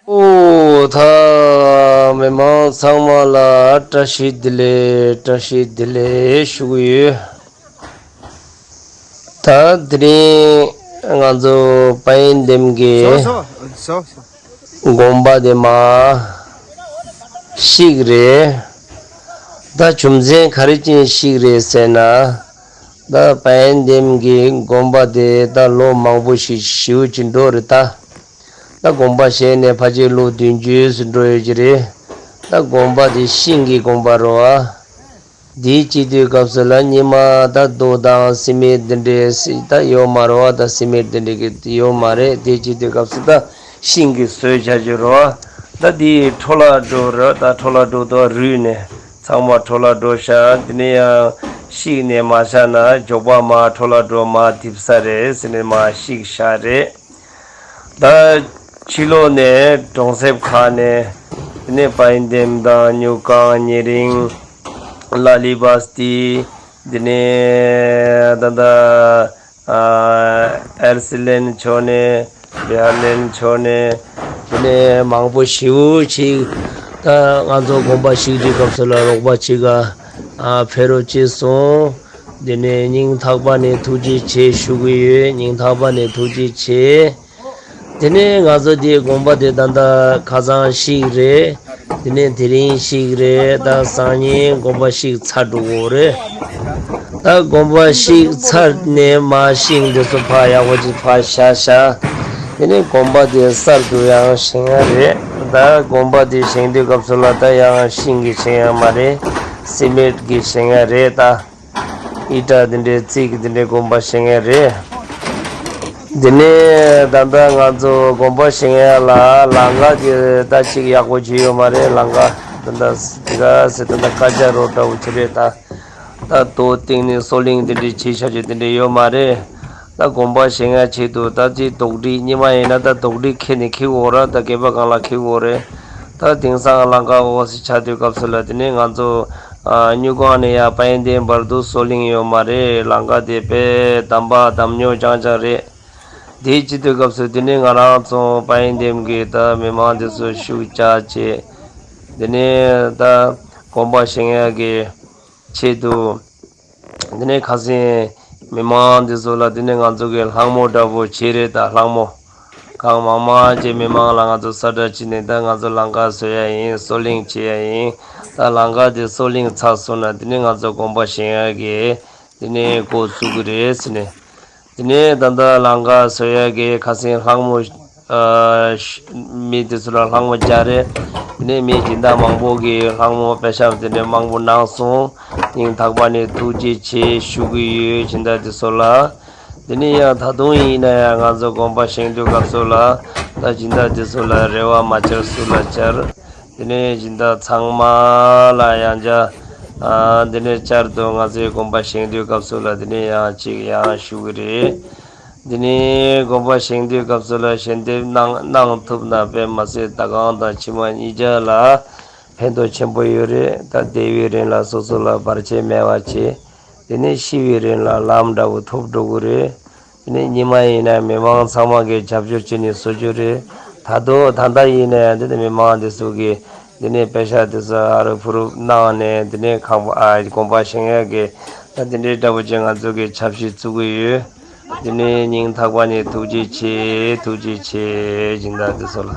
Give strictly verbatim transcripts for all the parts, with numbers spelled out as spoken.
ཨོ་ད་མི་མང་ཚང་མ་ལ་བཀྲ་ཤིས་བདེ་ལེགས། བཀྲ་ཤིས་བདེ་ལེགས་ཞུ་གི་ཡོད། ད་དེ་རིང་ང་ཚོ་དཔལ་ཡོན་ལྡན་གྱི་སོ་སོ་སོ་སོ། དགོན་པ་དེ་མར་བཤིག་རེད། ད་རྒྱུ་མཚན་ག་རེ་བྱས་བཤིག་རེད་ཟེར་ན། ད་དཔལ་ཡོན་ལྡན་གྱི་དགོན་པ་དེ་ད་ལོ་མང་པོ་ཞིག་ཞེ་པོ་ཅིག་འགྲོ་རེད་ད། ད་དགོན་པ་བཞེངས་ནས་ཕལ་ཆེར་ལོ་བདུན་ཅུ་ཙམ་འགྲོ་ཡོད་ཀྱི་རེད། ད་དགོན་པ་དེ་ཤིང་གི་དགོན་པ་རེད་བ། དེའི་སྤྱི་དུས་སྐབས་སུ་ལ་སྔོན་མ་ད་རྡོ་དང་སི་མེན་དེ་འདྲས་སི་ད་ཡོད་མ་རེད་བ། ད་སི་མེན་དེ་འདྲས་ཀྱི་ཡོད་མ་རེད། དེའི་སྤྱི་དུས་སྐབས་སུ་ད་ཤིང་གིས་བཟོས་བྱ་རྒྱུ་རེད་བ། ད་དེ་འཕྲོ་བརླག་འགྲོ་རེད། ད་འཕྲོ་བརླག་འགྲོ་དུས་རུལ་ནས་ཚང་མ་འཕྲོ་བརླག་འགྲོ་ཤག་དེ་ནས་ཡང་བཤིག་ནས་མ་བཞག་ན་མགྱོགས་པ་མར་འཕྲོ་བརླག་འགྲོ་མར་རྡིབ་ས་རེད་ཟེར་ནས་མར་བཤིག་བཞག་རེད། ད་ཕྱི་ལོགས་ནས་གྲོང་གསེབ་ཁག་ནས་དེ་ནས་དཔལ་ཡོན་ལྡན་དང་སྨྱུག་ཁང་། ཉེ་རིང་། ལ་ལི་བ་སྟི། དེ་ནས་ད་ལྟ་ཨ་ཨེར་སི་ལན་ཕྱོགས་ནས། བེ་ཧར་ལན་ཕྱོགས་ནས། དེ་ནས་མང་པོ་ཞེ་པོ་ཅིག་ད་ང་ཚོ་དགོན་པ་བཤིག་དུས་སྐབས་སུ་ལ་རོགས་པ་བྱེད་ག་ཨ་ཕེབས་རོགས་བྱས་སོང་། དེ་ནས་སྙིང་ཐག་པ་ནས་ཐུགས་རྗེ་ཆེ་ཞུ་གི་ཡོད། སྙིང་ཐག་པ་ནས་ཐུགས་རྗེ་ཆེ། དེ་ནས་ང་ཚོ་དེའི་དགོན་པ་དེ་ད་ལྟ་ཁ་སང་བཤིག་རེད། དེ་ནས་དེ་རིང་བཤིག་རེད། ད་སང་ཉིན་དགོན་པ་བཤིག་ཚར་འགྲོ་གི་རེད། ད་དགོན་པ་བཤིག་ཚར་ནས་མར་ཤིང་དེ་ཚོ་ཕར་ཡག་པོ་ཅིག་ཕར་བཞག་བཞག་དེ་ནས་དགོན་པ་དེ་གསར་དུ་ཡང་བཞེངས་ཡ་རེད། ད་དགོན་པ་དེ་བཞེངས་དུས་སྐབས་སུ་ལ་ད་ཡང་ཤིང་གིས་བཞེངས་ཡ་མ་རེད། སི་མེན་གྱིས་བཞེངས་ཡ་རེད་ད། ཨི་ཊ་དེ་འདྲའི་རྩིག་དེ་འདྲའི་དགོན་པ་བཞེངས་ཡ་རེད། དེ་ནས་ད་ལྟ་ང་ཚོ་དགོན་པ་བཞེངས་ཡ་ལ་ལམ་ཁ་དེ་ད་ཅིག་ཡག་པོ་བྱས་ཡོད་མ་རེད། ལམ་ཁ་ད་ལྟ་དེ་ག་ཟེར་ད་ལྟ་ཀ་ཅ་རོ་འདྲ་བོ་ཅིག་རེད་ད། ད་རྡོ་བཏིང་ནས་སོ་གླིང་དེ་འདྲའི་བྱས་བཞག་རྒྱུ་དེ་འདྲའི་ཡོད་མ་རེད། ད་དགོན་པ་བཞེངས་ཡ་ཆེད་དུ་ད་ཅིག་རྡོག་སྒྲིལ། སྔོན་མ་ཡིན་ན་ད་རྡོག་སྒྲིལ་འཁྱེར་ནས་འཁྱེར་དགོས་རེད། ད་སྒལ་པ་སྒང་ལ་འཁྱེར་དགོས་རེད། ད་དེང་སང་ལམ་ཁ་འོ་ཟེར་ཆགས་དུས་སྐབས་སུ་ལ་དེ་ནས་ང་ཚོ་ཨ་སྨྱུག་ཁང་ནས་ཡར་དཔལ་ཡོན་ལྡན་བར་དུ་སོ་གླིང་ཡོད་མ་རེད། ལམ་ཁ་དེ་དཔེ་འདམ་པ་འདམ་ཉོག་རྐྱང་རྐྱང་རེད། དེའི་སྤྱི་དུས་སྐབས་སུ་དེ་ནས་ང་རང་ཚོ་དཔལ་ཡོན་ལྡན་གྱི་ད་མི་མང་དེ་ཚོ་ཤུགས་རྒྱག་བྱས། དེ་ནས་ད་དགོན་པ་བཞེངས་ཡ་གི་ཆེད་དུ། དེ་ནས་ཁ་སང་མི་མང་འདི་ཚོ་ལ་དེ་ནས་ང་ཚོ་གི་ལྷག་མོ་འདྲ་པོ་བྱས་རེད། ད་ལྷག་མོ་གང་མང་མང་བྱས་མི་མང་ལ་ང་ཚོ་གསལ་བསྒྲགས་བྱས་ནས། ད་ང་ཚོ་ལམ་ཁ་བཟོ་ཡ་ཡིན། སོ་གླིང་བྱེད་ཡ་ཡིན། ད་ལམ་ཁ་དེ་སོ་གླིང་ཚར་སོང་ན་དེ་ནས་ང་ཚོ་དགོན་པ་བཞེངས་ཡ་གི་དེ་ནས་འགོ་བཙུགས་གི་རེད་ཟེར་ནས། དེ་ནས་ད་ལྟ་ལམ་ཁ་བཟོ་ཡ་གི་ཁ་སང་ལྷག་མོ་ཨ་མི་དེ་ཚོ་ལ་ལྷག་མོ་རྒྱག་རེད། དེ་ནས་མི་སྦྱིན་བདག་མང་པོ་གིས་ལྷག་མོ་པེ་ཤག་དེ་འདྲའི་མང་པོ་གནང་སོང་། སྙིང་ཐག་པ་ནས་ཐུགས་རྗེ་ཆེ་ཞུ་གི་ཡོད། སྦྱིན་བདག་དེ་ཚོ་ལ། དེ་ནས་ཡང་ད་དུང་ཡིན་ན་ཡང་ང་ཚོ་དགོན་པ་བཞེངས་དུས་སྐབས་སུ་ལ་ད་སྦྱིན་བདག་དེ་ཚོ་ལ་རེ་བ་མ་བཅར་སུ་ལ་བཅར། དེ་ནས་སྦྱིན་བདག་ཚང་མ་ལ་ཡང་བྱ། ཨ་དེ་ནས་བསྐྱར་དུ་ང་ཚོའི་དགོན་པ་བཞེངས་དུས་སྐབས་སུ་ལ་དེ་ནས་ཡང་གཅིག་ཡང་ཞུ་གི་རེད། དེ་ནས་དགོན་པ་བཞེངས་དུས་སྐབས་སུ་ལ་ཞལ་འདེབས་གནང་གནང་ཐུབ་ན་དཔེ་མ་ཟད་ད་གང་དང་ཕྱི་མ་གཉིས་ཆ་ལ་ཕན་ཐོགས་ཆེན་པོ་ཡོད་རེད། ད་བསྡད་པའི་རིང་ལ་སོ་སོ་ལ་བར་ཆད་མེད་པ་བྱེད། དེ་ནས་ཤི་བའི་རིང་ལ་ལམ་འདྲ་པོ་ཐོབ་འགྲོ་གི་རེད། དེ་ནས་ཉི་མ་ཡིན་ན་མི་མང་ཚང་མ་གིས་རྒྱབ་སྐྱོར་བྱས་ནས་བཟོ་རྒྱུ་རེད། ད་དུང་ད་ལྟ་ཡིན་ན་ཡང་དེ་ནས་མི་མང་དེ་ཚོ་གིས་དེ་ནས་པེ་ཤག་དེ་ཚོ་ཨ་རུབ་ཕུ་རུབ་གནང་ནས་དེ་ནས་ཁང་པ་ཨ་དགོན་པ་བཞེངས་ཡག་གི་ད་དེ་འདྲའི་འདྲ་པོ་ཅིག་ང་ཚོ་གིས་འཆར་གཞི་བཙུགས་ཀྱི་ཡོད། དེ་ནས་སྙིང་ཐག་པ་ནས་ཐུགས་རྗེ་ཆེ། ཐུགས་རྗེ་ཆེ། སྦྱིན་བདག་དེ་ཚོ་ལ།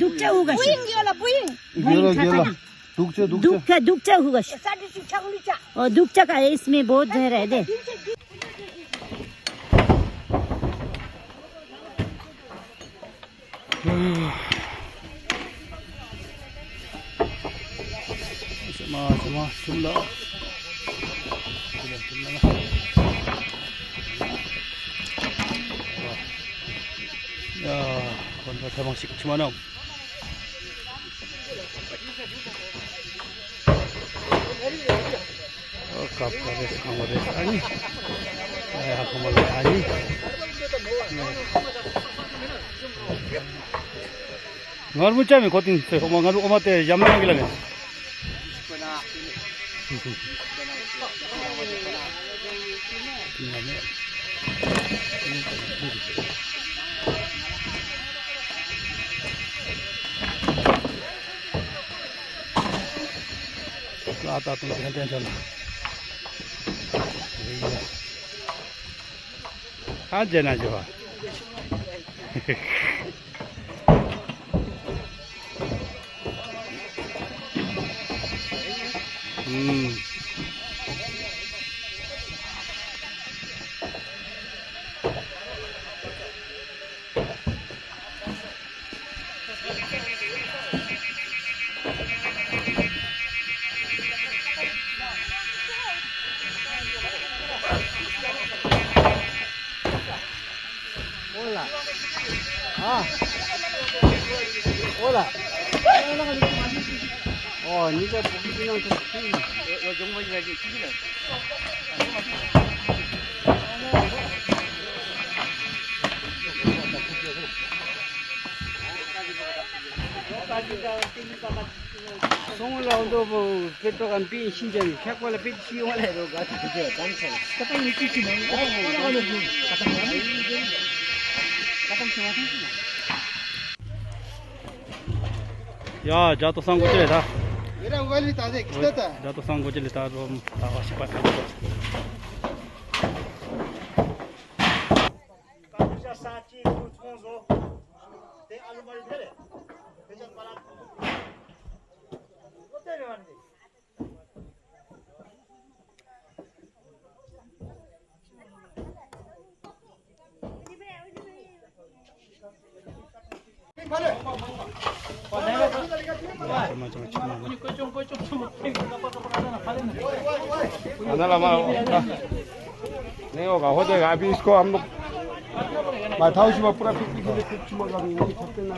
दुखचा होगा। बुइंग योला, बुइंग। गेलो, गेलो। दुखचा, दुखचा। दुखचा, दुखचा होगा। साडी सी छागली चा। ओ, दुखचा का है, इसमें बहुत जहर है, दे। ཞེ་མ་ཞེ་མ་ཞུམ་ལ། ཞུམ་ལ་ཞུམ་ལ། ཡ། གོན་པ་ཐེ་མང་ཞིག་ཆུ་མ་ནོ། ཨོ། ཀབ་ཀབ་རེད། ཁང་བ་རེད། ཨ་ནི། ཨ་ཡ། ཁང་བ་རེད། ཨ་ནི། ངར་མུ་ཅ་མི་ཁོ་ཏིང་ཚེ་ཨོ་མ་ངར་ཨོ་མ་དེ་ཡམ་ནང་གི་ལ་ནས། ལ་ད་དུང་ཏན་ཏན་ཆོད་ལ། ཨ་ཇེ་ན་ཇེ་བ། ཨུམ། ཨོ་ལ། ཨ། ཨོ་ལ། ཨོ། ཉི་ཤུ་རྩ་དགུ་གི་ནང་དུ། སོང་ལ་འོ་འདོ་བོ་པེ་ཏོ་གམ་པི་ཤིན་ཅན་ཁག་པ་ལ་པེ་ཤི་ཡོང་ལ་རོ་ག་ཏུ་ཏུ་ཏུ་ཏང་ཆེ་ལ། ཀ་ཏང་ཡི་ཅི་ཅི་ནང་ཀ་ཏང་ཀ་ཏང་ཀ་ཏང་ཆེ་བ་ཏང་ཆེ་ལ། ཡ། ཇ་ཏོ་སང་གོ་ཅི་རེད་ད། ཡེ་ར་ཝ་ལི་ད་ཟེ་ཀི་ཏ་ད། ཇ་ཏོ་སང་གོ་ཅི་ལི་ད་རོ་ད་བ་ཤི་པ་ད་རོ། ཀ་ཏུ་ཤ་ས་ཅི་ཚུ་ཚོང་བཟོ། དེ་ཨ་ལུ་མ་རི་དེ་རེད། དེ་ཅག་པ་ལ། ཨོ་དེ་རེད་བ་ནི། नहीं होगा, हो जाएगा। अभी इसको हम लोग बैठा हुआ पूरा पिकनिक के लिए कुछ मगर नहीं, नहीं छपते ना।